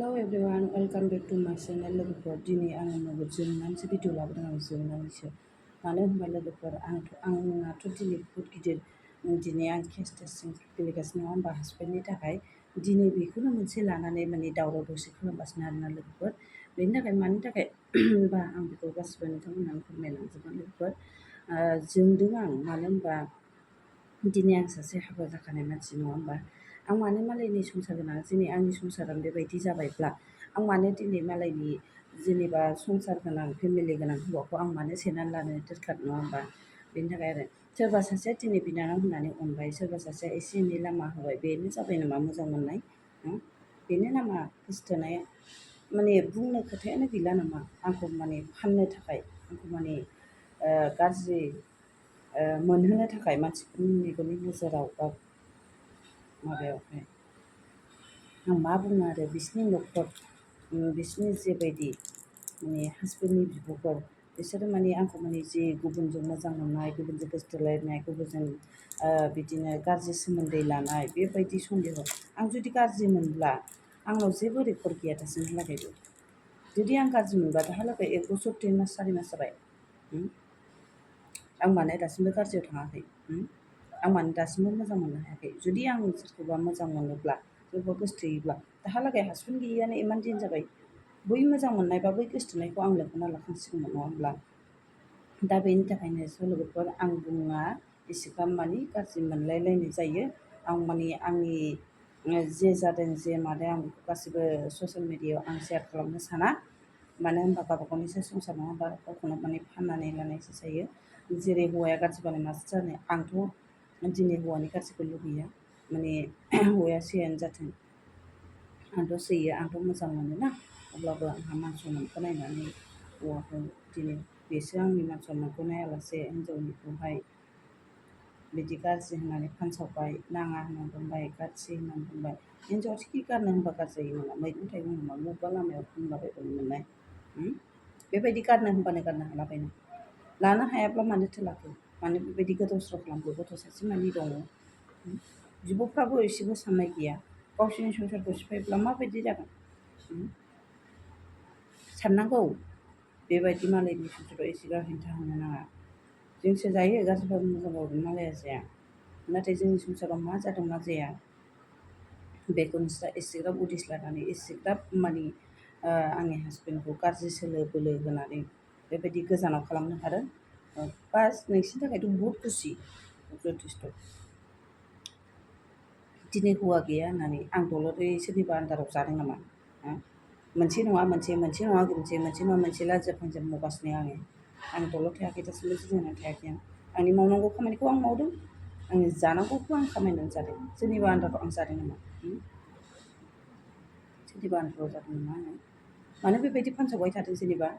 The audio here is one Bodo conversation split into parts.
Hello everyone welcome back to माय चेनेल लोगोफोर दिनै आङो नोगोद जोंनानैसो भिडिअ लाबोदों आं जोंनानैसो मानो होनबा लोगोफोर आंनाथ' दिनै बहुद गिदिर दिनै आं केस टेस्टजों गेलेगासिनो नङा होमबा हासबेन्डनि थाखाय दिनै बेखौनो मोनसे लानानै माने दावराव दावसि खालामगासिनो आरोना लोगोफोर बेनि थाखाय मानि थाखाय होनबा आं बेखौ गासिबो नोंथांमोनहा फोरमायलांजोबगोन लोगोफोर जोंदों आं मानो होनबा दिनै आं सासे हाबा जाखानाय मानसि नङा होमबा आं मानो मालायनि संसार गोनां दिनै आंनि संसारानो बेबायदि जाबायब्ला आं मानो दिनै मालायनि जेनेबा संसार गोनां फेमिलि गोनां हौवाखौ आं मानो सेनानै लानो दोरखार नङा होमबा बेनि थाखाय आरो सोरबा सासेया दिनै बिनानाव होननानै अनबाय सोरबा सासेया एसे एनै लामा होबाय बेनो जाबाय नामा मोजां मोननाय बेनो नामा गोसथोनाय माने बुंनो खोथायानो गैला नामा आंखौ माने फाननो थाखाय आंखौ माने गाज्रि मोनहोनो थाखाय मानसिफोरनि मेगननि नोजोराव बा माबायावहाय आं मा बुङो आरो बिसिनि न'खर बिसिनि जेबायदि माने हासबेन्डनि बिब'फोर बिसोरो माने आंखौ माने जि गुबुनजों मोजां मोननाय गुबुनजों गोसथोलायनाय गुबुनजों बिदिनो गाज्रि सोमोन्दै लानाय बेबायदि सन्देह आं जुदि गाज्रि मोनब्ला आंनाव जेबो रेकर्ड गैया दासिमहालागैबो जुदि आं गाज्रि मोनबा दाहालागै 1 बोसोर 3 मास 4 मास जाबाय आं मानो दासिमबो गाज्रियाव थाङाखै आं मानो दासिमबो मोजां मोननो हायाखै जुदि आं सोरखौबा मोजां मोनोब्ला सोरखौबा गोसथोयोब्ला दाहालागै हासबेन्ड गैयियानो इमान दिन जाबाय बै मोजां मोननाय बा बै गोसथोनायखौ आं लोगोना लाखांसिगौमोन नङा होमब्ला दा बेनि थाखायनो लोगोफोर आं बुङा एसेबां मानि गाज्रि मोनलायलायनाय जायो आं माने आंनि जे जादों जे मादों आं बेखौ गासैबो ससियेल मिडियायाव आं शेयार खालामनो साना मानो होनबा गावबा गावनिसो संसार नङा होमबा गावखौनो माने फाननानै लानायसो जायो जेरै हौवाया गाज्रिबानो माथो जानो आंथ' दिनै हौवानि गाज्रिखौ लुगैया माने हौवाया सैयानो जाथों आंथ' सैयो आंथ' मोजां मोनोना अब्लाबो आंहा मान सन्मानखौ नायनानै हौवाखौ दिनै बेसो आंनि मान सन्मानखौ नायालासे हिनजावनिखौहाय बिदि गाज्रि होननानै फानसावबाय नाङा होननानै बुंबाय गाज्रि होननानै बुंबाय हिनजावा थिखि गारनो होनबा गारजायो नामा मैगं थाइगं नामा बबेबा लामायाव फानलाबायबानो मोननाय बेबायदि गारनो होनबानो गारनो हालाबायनो लानो हायाब्ला मानो थोलाखो मानो बेबायदि गोदाव सोराव खालामखो गथ' सासे मानि दङ बिब'फ्राबो एसेबो साननाय गैया गावसोरनि संसारखौ सिफायब्ला माबायदि जागोन साननांगौ बेबायदि मालायनि संसाराव एसेबां हेंथा होनो नाङा जोंसो जायो गाज्रिबाबो मोजांबाबो मालाया जाया नाथाय जोंनि संसाराव मा जादों मा जाया बेखौ नोंस्रा एसेग्राब उदिस लानानै एसेग्राब माने आंनि हासबेन्डखौ गाज्रि सोलो बोलो होनानै बेबायदि गोजानाव खालामनो हादों बास नोंसिनि थाखायथ' बहुद खुसि जथेस्थ' दिनै हौवा गैया होननानै आं दलरै सोरनिबा आन्दाराव जादों नामा मोनसे नङा मोनसे लाजिया फांजिया मावगासिनो आं दलर थायाखै दासिमबो जिरायनानै थायाखै आंनि मावनांगौ खामानिखौ आं मावदों आंनि जानांगौखौ आं खामायनानै जादों सोरनिबा आन्दाराव आं जादों नामा सोरनिबा आन्दाराव जादों नामा आङो मानो बेबायदि फानसावबाय थादों जेनेबा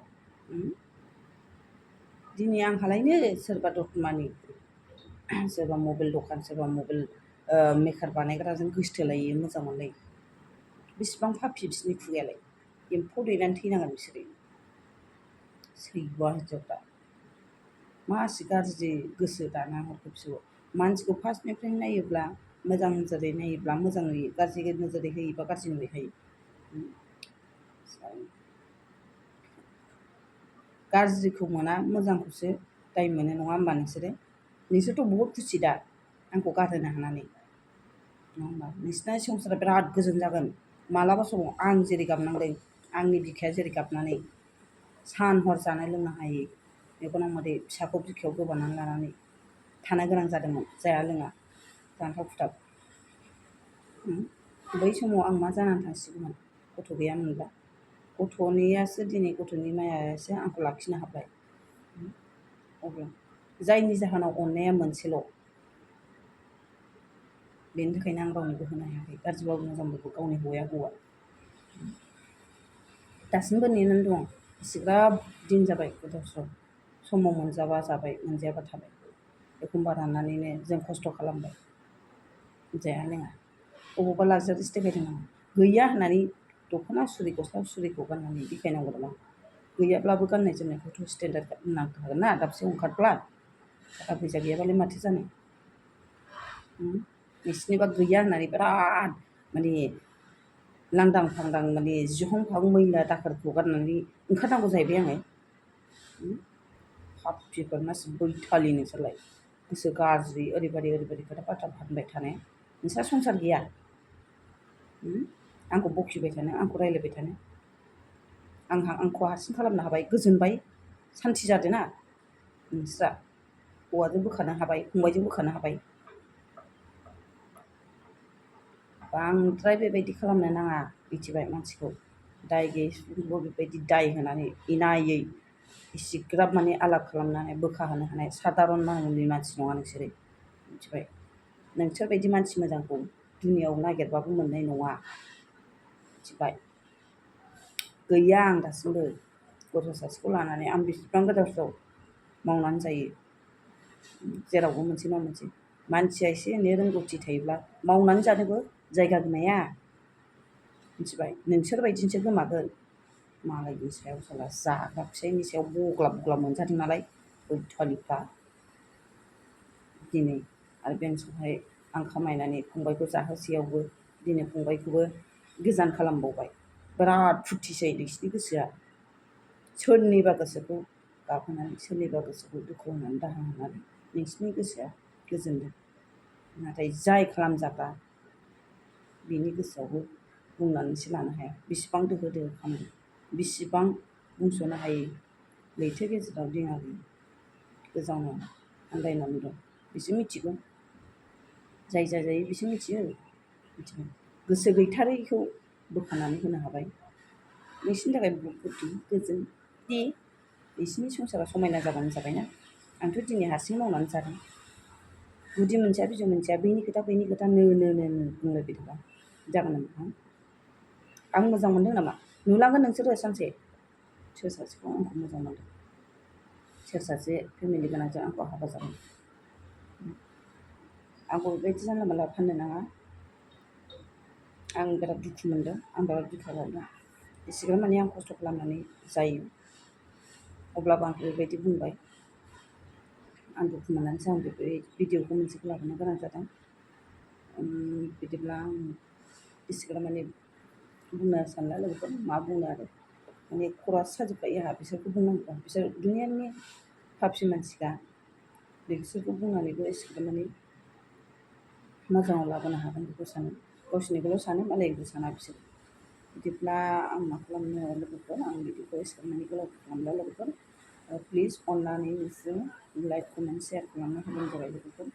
दिनै आंहालायनो सोरबा दतमानि सोरबा मबाइल दखान सोरबा मबाइल मेकार बानायग्राजों गोसथोलायो मोजां मोनलायो बेसेबां फाफि बिसोरनि खुगायालाय एम्फौ दैनानै थैनांगोन बिसोरो सैमा हिनजावफ्रा मासि गाज्रि गोसो दाना हरखो बिसोरखौ मानसिखौ फार्स्टनिफ्रायनो नायोब्ला मोजां नोजोरै नायोब्ला मोजां नुयो गाज्रि नोजोरै होयोबा गाज्रि नुहैखायो गाज्रिखौ मोना मोजांखौसो दाय मोनो नङा होमबा नोंसोरथ' बहुद खुसि दा आंखौ गारहोनो हानानै नङा होमबा नोंसिना संसारा बिराद गोजोन जागोन मालाबा समाव आं जेरै गाबनांदों आंनि बिखाया जेरै गाबनानै सान हर जानो लोंनो हायै मेगनाव मोदै फिसाखौ बिखायाव गोबानानै लानानै थानो गोनां जादोंमोन जाया लोङा जान्थाव खुथाब बै समाव आं मा जानानै थांसिगौमोन गथ' गैयामोनब्ला गथ'नियासो दिनै गथ'नि मायासो आंखौ लाखिनो हाबाय अब्ला जायनि जाहोनाव अननाया मोनसेल' बेनि थाखायनो आं रावनोबो होनो हायाखै गाज्रिबाबो मोजांबाबो गावनि हौवाया हौवा दासिमबो नेनानै दं एसेग्राब दिन जाबाय गोदाव सोराव समाव मोनजाबा जाबाय मोनजायाबा थाबाय एखमबा राननानैनो जों खस्थ' खालामबाय जाया लोङा अबावबा लाक्जारिस देखायदों नामा गैया होननानै दख'ना सुरि गस्ला सुरिखौ गाननानै देखायनांगौ नामा गैयाब्लाबो गाननाय जोमनायखौथ' स्टेन्डार्ड नांखागोन ना दाबसेयाव ओंखारब्ला थाखा फैसा गैयाबालाय माथो जानो नोंसिनिबा गैया होननानै बिराद माने लांदां फांदां माने जिहं फाहं मैला दाखोरखौ गारनानै ओंखारनांगौ जाहैबाय आङो। फाफिफोर मासि बैथालि नोंसोरलाय गोसो गाज्रि ओरैबायदि खोथा बाथ्रा फानबाय थानाय नोंस्रा संसार गैया? आंखौ बखिबाय थानो, आंखौ रायलायबाय थानो। आंखौ हारसिं खालामनो हाबाय, गोजोनबाय, सान्थि जादों ना? नोंस्रा हौवाजों बोखानो हाबाय, फंबायजों बोखानो हाबाय। बांद्राय बेबायदि खालामनो नाङा, मिथिबाय? मानसिखौ दाय गैयै सुबुंखौ बेबायदि दाय होनानै इनायै इसिग्राब माने आलाग खालामनानै बोखाहोनो हानाय सादारन माननि मानसि नङा नोंसोरो, मिथिबाय? नोंसोर बायदि मानसि मोजांखौ दुनियाव नागिरबाबो मोननाय नङा, मिथिबाय? गैया आं दासिमबो गथ' सासेखौ लानानै आं बेसेबां गोदाव सोराव मावनानै जायो। जेरावबो मोनसे नङा मोनसे मानसिया एसे एनै रोंगौथि थायोब्ला मावनानै जानोबो जायगा गोमाया, मिथिबाय? नोंसोर बायदिसो गोमागोन। मालायनि सायाव साला जाग्रा फिसायनि सायाव बग्लाब बग्लाब मोनजादों नालाय बैथालिफ्रा। दिनै आरो बेंसआवहाय आं खामायनानै फंबायखौ जाहोसेयावबो दिनै फंबायखौबो गोजान खालामबावबाय। बिराद फुरथिसै नोंसिनि गोसोआ। सोरनिबा गोसोखौ गाबहोनानै, सोरनिबा गोसोखौ दुखु होनानै, दाहा होनानै नोंसिनि गोसोआ गोजोनदों। नाथाय जाय खालामजाग्रा बिनि गोसोआवबो बुंनानैसो लानो हाया बेसेबां दोहो दोहो खालामदों, बेसेबां बुंस'नो हायै लैथो गेजेराव दिङा गोजावनानै आन्दायनानै दं बिसो मिथिगौ। जाय जायो बिसो मिथियो, मिथिबाय? गोसो गैथारैखौ बोखानानै होनो हाबाय। नोंसिनि थाखाय बुहुद गोजोन दि बिसिनि संसारा समायना जाबानो जाबायना। आंथ' दिनै हारसिं मावनानै जादों। गुदि मोनसेया बिजौ मोनसेया बैनि खोथा नो बुंलायबाय थाबा जागोन नामा? आं मोजां मोनदों नामा? नुलांगोन नोंसोरो सानसे सोर सासेखौ आंखौ मोजां मोनदों, सोर सासे फेमिलि गोनांजों आंखौ हाबा जागोन। आंखौ बेबायदि जानला मोनला फाननो नाङा। आं बिराद दुखु मोनदों, आं बिराद बिखा गावदों। एसेबां माने आं खस्थ' खालामनानै जायो, अब्लाबो आंखौ बेबायदि बुंबाय। आं दुखु मोननानैसो आं बे भिडिअखौ मोनसेखौ लाबोनो गोनां जादों। बिदिब्ला आं एसेग्राब माने बुंनो सानला लोगोफोर, मा बुंनो आरो माने खर'आ साजोबखायो आंहा बिसोरखौ बुंनांगौबा। बिसोर दुनियानि पापि मानसिखा, बिसोरखौ बुंनानैबो एसेग्राब माने मोजाङाव लाबोनो हागोन बेखौ सानो। गावसोरनिखौल' सानो, मालायनिखौ साना बिसोर। बिदिब्ला आं मा खालामनो लोगोफोर, आं बिदिखौ एसेग्राब माने गोलाव खालामला लोगोफोर। प्लिज अननानै नोंसोरो लाइक कमेन्ट शेयार खालामना होबानो जाबाय लोगोफोर।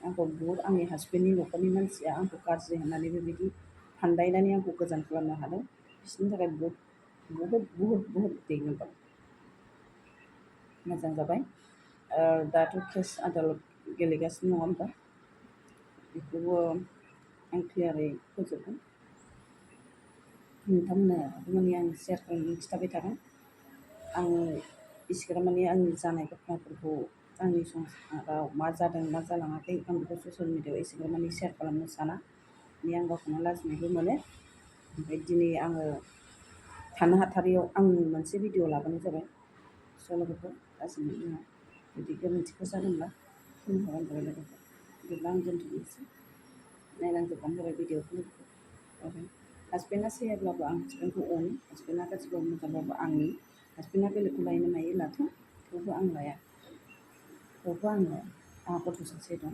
आंखौ बुहुद आंनि हासबेन्डनि न'खरनि मानसिया आंखौ गाज्रि होननानै बेबायदि फान्दायनानै आंखौ गोजान खालामनो हादों। बिसोरनि थाखाय बुहुद दैनोबाय। मोजां जाबाय। दाथ' केस आदालत गेलेगासिनो नङा होमबा? बेखौबो आं क्लियारै फोजोबगोन। नोंथांमोननो माने आं शेयार खालामनानै खिन्थाबाय थागोन। आङो इसिग्राब माने आंनि जानाय घटनाफोरखौ, आंनि संसाराव मा जादों मा जालाङाखै, आं बेखौ ससियेल मिडियाआव एसेग्राब माने शेयार खालामनो साना। माने आं गावखौनो लाजिनायबो मोनो। ओमफ्राय दिनै आङो थानो हाथारियाव आं मोनसे भिडिअ लाबोनाय जाबाय। स' लोगोफोर गासिबो जोंहा जुदि गोरोन्थिफोर जादोंब्ला होननो हाबानो जाबाय लोगोफोर। बिदिब्ला आं दोनथ'नोसै। नायनांजोबबानो जाबाय भिडिअखौ। हासबेन्डआ सैयाब्लाबो आं हासबेन्डखौ अनो। हासबेन्डआ गाज्रिबाबो मोजांबाबो आंनि। हासबेन्डआ बेलेगखौ लायनो मायो लाथों, थेवबो आं लाया। थेवबो आङो आंहा गथ' सासे दं,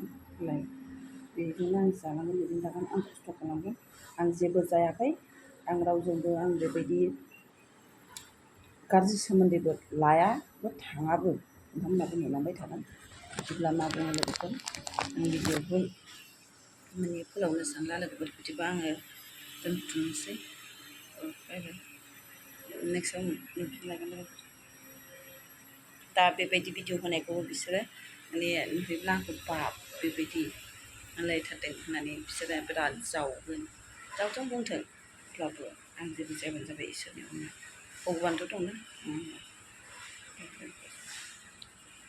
बेजोंनो आं जालांगोन, बेजोंनो जागोन, आं खस्थ' खालामगोन। आं जेबो जायाखै, आं रावजोंबो आं बेबायदि गाज्रि सोमोन्दोबो लायाबो थाङाबो। नोंथांमोनहाबो नुलांबाय थागोन। बिदिब्ला मा बुङो लोगोफोर, आं भिडिअखौ माने फोलावनो सानला लोगोफोर। बिदिबा आङो दोनथ'नोसै। नेक्स्टआव नुफिनलायगोन लोगोफोर। दा बेबायदि भिडिअ होनायखौबो बिसोरो माने नुयोब्ला आंखौ बेबायदि होनलायथारदों होननानै बिसोरो बिराद जावथों बुंथों, अब्लाबो आं जेबो जायाबानो जाबाय। इसोरनि अननायाव भगबानथ' दंना।